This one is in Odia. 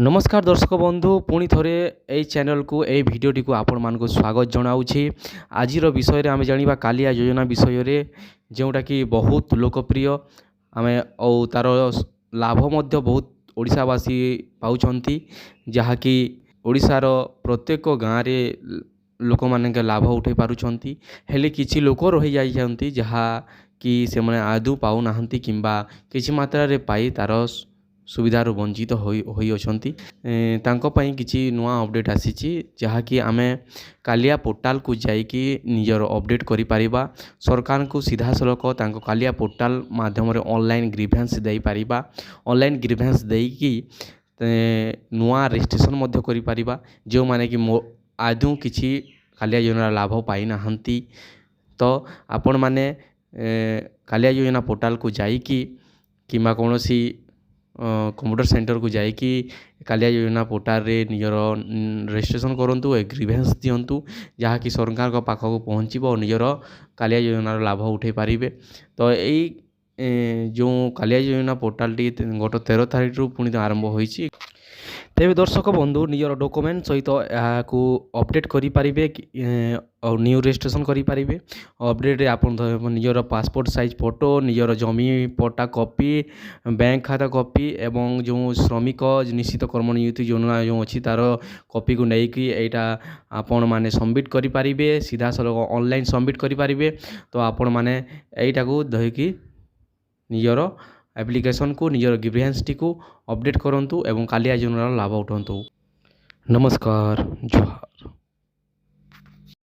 ନମସ୍କାର ଦର୍ଶକ ବନ୍ଧୁ, ପୁଣି ଥରେ ଏଇ ଚ୍ୟାନେଲକୁ, ଏଇ ଭିଡ଼ିଓଟିକୁ ଆପଣମାନଙ୍କୁ ସ୍ୱାଗତ ଜଣାଉଛି। ଆଜିର ବିଷୟରେ ଆମେ ଜାଣିବା କାଲିଆ ଯୋଜନା ବିଷୟରେ, ଯେଉଁଟାକି ବହୁତ ଲୋକପ୍ରିୟ ଆମେ ଆଉ ତା'ର ଲାଭ ମଧ୍ୟ ବହୁତ ଓଡ଼ିଶାବାସୀ ପାଉଛନ୍ତି, ଯାହାକି ଓଡ଼ିଶାର ପ୍ରତ୍ୟେକ ଗାଁରେ ଲୋକମାନେ ଲାଭ ଉଠେଇ ପାରୁଛନ୍ତି। ହେଲେ କିଛି ଲୋକ ରହିଯାଇଛନ୍ତି, ଯାହାକି ସେମାନେ ଆଦୌ ପାଉନାହାନ୍ତି କିମ୍ବା କିଛି ମାତ୍ରାରେ ପାଇ ତା'ର ସୁବିଧାରୁ ବଞ୍ଚିତ ହୋଇଅଛନ୍ତି। ତାଙ୍କ ପାଇଁ କିଛି ନୂଆ ଅପଡ଼େଟ୍ ଆସିଛି, ଯାହାକି ଆମେ କାଲିଆ ପୋର୍ଟାଲକୁ ଯାଇକି ନିଜର ଅପଡ଼େଟ୍ କରିପାରିବା। ସରକାରଙ୍କୁ ସିଧାସଳଖ ତାଙ୍କ କାଲିଆ ପୋର୍ଟାଲ ମାଧ୍ୟମରେ ଅନଲାଇନ୍ ଗ୍ରିଭାନ୍ସ ଦେଇପାରିବା। ଅନଲାଇନ୍ ଗ୍ରିଭାନ୍ସ ଦେଇକି ନୂଆ ରେଜିଷ୍ଟ୍ରେସନ୍ ମଧ୍ୟ କରିପାରିବା, ଯେଉଁମାନେ କି ମୋ ଆଦୌ କିଛି କାଲିଆ ଯୋଜନାର ଲାଭ ପାଇନାହାନ୍ତି। ତ ଆପଣମାନେ କାଲିଆ ଯୋଜନା ପୋର୍ଟାଲକୁ ଯାଇକି କିମ୍ବା କୌଣସି କମ୍ପ୍ୟୁଟର ସେଣ୍ଟରକୁ ଯାଇକି କାଲିଆ ଯୋଜନା ପୋର୍ଟାଲରେ ନିଜର ରେଜିଷ୍ଟ୍ରେସନ୍ କରନ୍ତୁ, ଏ ଗ୍ରିଭେନ୍ସ ଦିଅନ୍ତୁ, ଯାହାକି ସରକାରଙ୍କ ପାଖକୁ ପହଞ୍ଚିବ ଓ ନିଜର କାଲିଆ ଯୋଜନାର ଲାଭ ଉଠେଇ ପାରିବେ। ତ ଏଇ ଯେଉଁ କାଲିଆ ଯୋଜନା ପୋର୍ଟାଲଟି ଗତ 13 ତାରିଖରୁ ପୁଣି ଆରମ୍ଭ ହୋଇଛି। ତେବେ ଦର୍ଶକ ବନ୍ଧୁ, ନିଜର ଡକୁମେଣ୍ଟ ସହିତ ଏହାକୁ ଅପଡ଼େଟ୍ କରିପାରିବେ ଆଉ ନ୍ୟୁ ରେଜିଷ୍ଟ୍ରେସନ୍ କରିପାରିବେ। ଅପଡ଼େଟ୍ରେ ଆପଣ ନିଜର ପାସପୋର୍ଟ ସାଇଜ୍ ଫଟୋ, ନିଜର ଜମି ପଟ୍ଟା କପି, ବ୍ୟାଙ୍କ ଖାତା କପି ଏବଂ ଯେଉଁ ଶ୍ରମିକ ନିଶ୍ଚିତ କର୍ମ ନିଯୁକ୍ତି ଯୋଜନା ଯେଉଁ ଅଛି, ତା'ର କପିକୁ ନେଇକି ଏଇଟା ଆପଣମାନେ ସବମିଟ୍ କରିପାରିବେ। ସିଧାସଳଖ ଅନଲାଇନ୍ ସବମିଟ୍ କରିପାରିବେ। ତ ଆପଣମାନେ ଏଇଟାକୁ ଧରିକି ନିଜର ଆପ୍ଲିକେସନ୍କୁ, ନିଜର ଗ୍ରିଭାନ୍ସଟିକୁ ଅପଡ଼େଟ୍ କରନ୍ତୁ ଏବଂ କାଲିଆ ଯୋଜନାର ଲାଭ ଉଠାନ୍ତୁ। ନମସ୍କାର, ଜୁହାର।